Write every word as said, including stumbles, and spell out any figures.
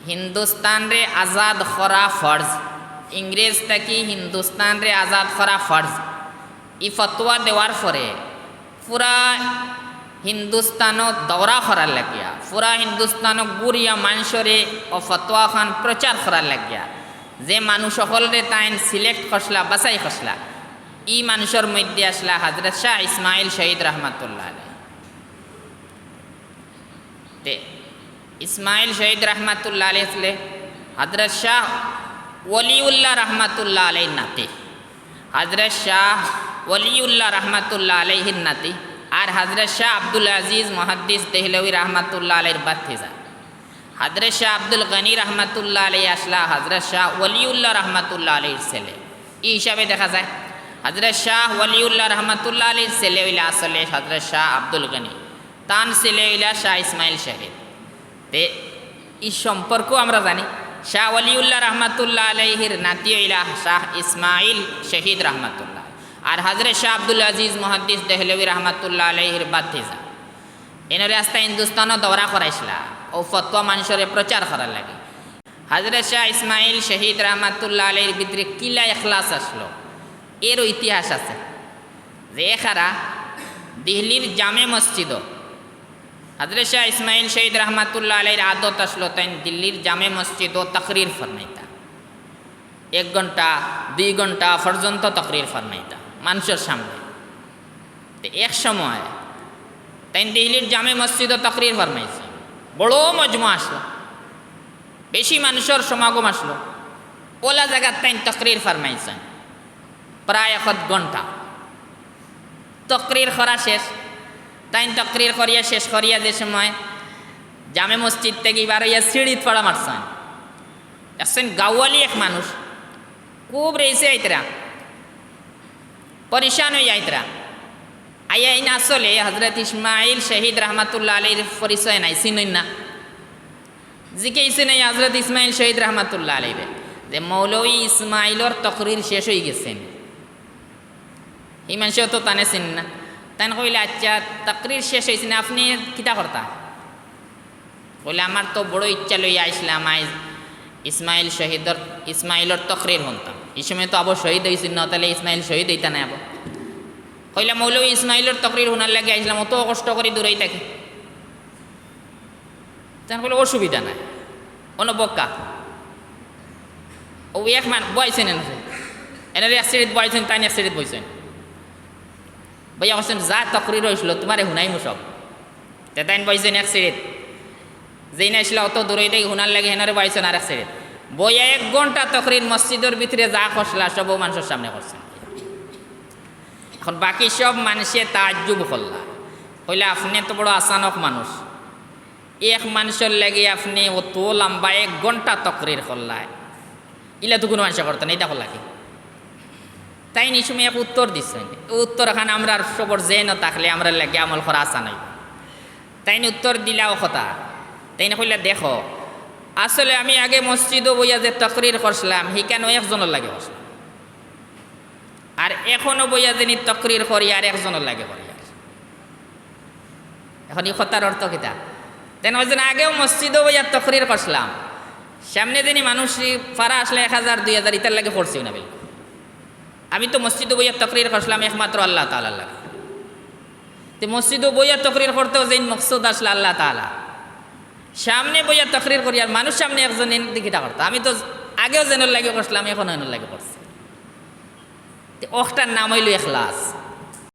হিন্দুস্তানরে আজাদ করা ফরজ, ইংরেজ থাকি হিন্দুস্তানরে আজাদ করা ফরজ, ই ফতোয়া দেওয়ার পরে পুরা হিন্দুস্তানো দৌরা করার লাগিয়া, পুরা হিন্দুস্তানো ঘুরিয়া মানষরে অউ ফতোয়াখান প্রচার করার লাগিয়া, যে মানুষ অকলরে তাইন select করছলা, বাছাই করছলা, ই মানষর মধ্যে আছলা হজরত শাহ ইসমাইল শহীদ রহমাতুল্লাহ আলাইহি। তে ইসমাইল শহীদ রহমাতুল্লাহ আলাইহি আছলে হজরত শাহ ওলিউল্লাহ রহমাতুল্লাহ আলাইহির নাতি, হজরত শাহ ওলিউল্লাহ রহমাতুল্লাহ আলাইহির নাতি, আর হজরত শাহ আব্দুল আজিজ মুহাদ্দিস দেহলভী রহমাতুল্লাহ আলাইহির ভাতিজা। হজরত শাহ আব্দুল গনি রহমাতুল্লাহ আলাইহি আছলা হজরত শাহ ওলিউল্লাহ রহমাতুল্লাহ আলাইহির ছেলে। ই হিসাবে দেখা যায় হজরত শাহ ওলিউল্লাহ রহমাতুল্লাহ আলাইহির ছেলে অইলা আসলে হজরত শাহ আব্দুল গনি, তান ছেলে অইলা শাহ ইসমাইল শহীদ। তে ই সম্পর্ক আমরা জানি, শাহ ওলিউল্লাহ রহমাতুল্লাহ আলাইহির নাতি অইলা শাহ ইসমাইল শহীদ রহমাতুল্লাহ, আর হজরত শাহ আব্দুল আজিজ মুহাদ্দিস দেহলভী রহমাতুল্লাহ আলাইহির ভাতিজা। এনরে আস্তা হিন্দুস্তানো দৌরা করাইছলা অউ ফতোয়া মানষরে প্রচার করার লাগি। হজরত শাহ ইসমাইল শহীদ রহমাতুল্লাহ আলাইহির ভিতরে কিলা এখলাস আছলো, এরও ইতিহাস আছে। যে এখারা দিল্লির জামে মসজিদো, হজরত শাহ ইসমাইল শহীদ রহমাতুল্লাহ আলাইহির আদত আছলো, তাইন দিল্লির জামে মসজিদো তকরির ফরমাইতা। এক ঘন্টা, দুই ঘন্টা পর্যন্ত তকরির ফরমাইতা মানষর সামনে। তে এক সময় তাইন দিল্লির জামে মসজিদো তকরির ফরমাইছইন। বড় মজমা আছলো, বেশি মানষর সমাগম আছলো। অলা জাগাত তাইন তকরির ফরমাইছইন প্রায় এক আধ ঘন্টা। তকরির করা শেষ। তাইন তকরির করিয়া শেষ করিয়া যে সময় জামে মসজিদ থাকি বার অইয়া সিঁড়িত ফাড়া মারছইন। একজন গাঁওয়ালি এক মানুষ, খুব রেইছে আইতরা, পরেশান অইয়া আইতরা। আইয়া ইন আসলে হজরত ইসমাইল শহীদ রহমাতুল্লাহ আলাইহির পরিচয় নাই, চিনইন না। জিকাইছইন এই হজরত ইসমাইল শহীদ রহমাতুল্লাহ আলাইহিরে যে মৌলভী ইসমাইলর তকরির শেষ অইগেছে নি? ই মানষেও তো তানে চিনইন না। তাইন কইলা, "আচ্ছা, তকরির শেষ অইছে নি, আপনে কিতা করতা?" কইলা, "আমার তো বড় ইচ্ছা লইয়া আইছলাম আইজ ইসমাইল শহীদর, ইসমাইলর তকরির হুনতাম। ই সময় তো আবো শহীদ অইছইন না, তাইলে ইসমাইল শহীদ অইতা নায় আবো।" কইলা, "মৌলভী ইসমাইলর তকরির হুনার লাগি আইছলাম, অত কষ্ট করি দূরই থাকি।" তাইন কইলা, "অসুবিধা নাই, অনো বউক্কা।" অউ এক মান বইছইন এনরে, এনরে এক সিঁড়িত বইছইন, তাইন এক সিঁড়িত বইছইন। বইয়া কইছইন, "যা তকরির অইছলো, তুমারে হুনাইমু সব।" তে তাইন বইছইন এক সিঁড়িত, যেইন আইছলা অত দূরই থাকি হুনার লাগি, হেনরে বইছইন আরেক সিঁড়িত। বইয়া এক ঘন্টা তকরির মসজিদর ভিতরে যা করছলা, সব অউ মানষর সামনে করছইন। এখন বাকি সব মানষে তাজ্জুব করলা, কইলা, "আপনে তো বড় আচানক মানুষ, এক মানষর লাগি আপনে অত লাম্বা এক ঘন্টা তকরির করলা, ইলা তো কুনু মানষে করতা নায়, ইটা করলা কি?" তাইন ই সময় এক উত্তর দিছইন, অউ উত্তরখান আমরার সবর জেহেনো থাকলে আমরার লাগি আমল করা আচান অইবো। তাইন উত্তর দিলা অউ কথা, তাইন কইলা, "দেখো, আসলে আমি আগে মসজিদো বইয়া যে তকরির করছলাম, হিখানো একজনর লাগি করছলাম, আর এখনো বইয়া যেনি তকরির করি আর একজনর লাগি করিয়ার।" এখন ই কথার অর্থ কিতা? তাইন কইছইন, "আগেও মসজিদো বইয়া তকরির করছলাম, সামনে যেনি মানুষ ফাড়া আসলে এক হাজার, দুই হাজার, ইতার লাগি করছিউ না, বিলকুল। আমি তো মসজিদো বইয়া তকরির করছলাম একমাত্র আল্লাহ তাআলার লাগি। তে মসজিদো বইয়া তকরির করতেও যেইন মকসুদ আসলে আল্লাহ তাআলা, সামনে বইয়া তকরির করিয়ার মানুষ সামনে একজন এন দি কিতা করতা? আমি তো আগেও যেনর লাগি করছলাম, এখনো এনর লাগি করছি।" তে অখটার নাম অইলো এখলাস।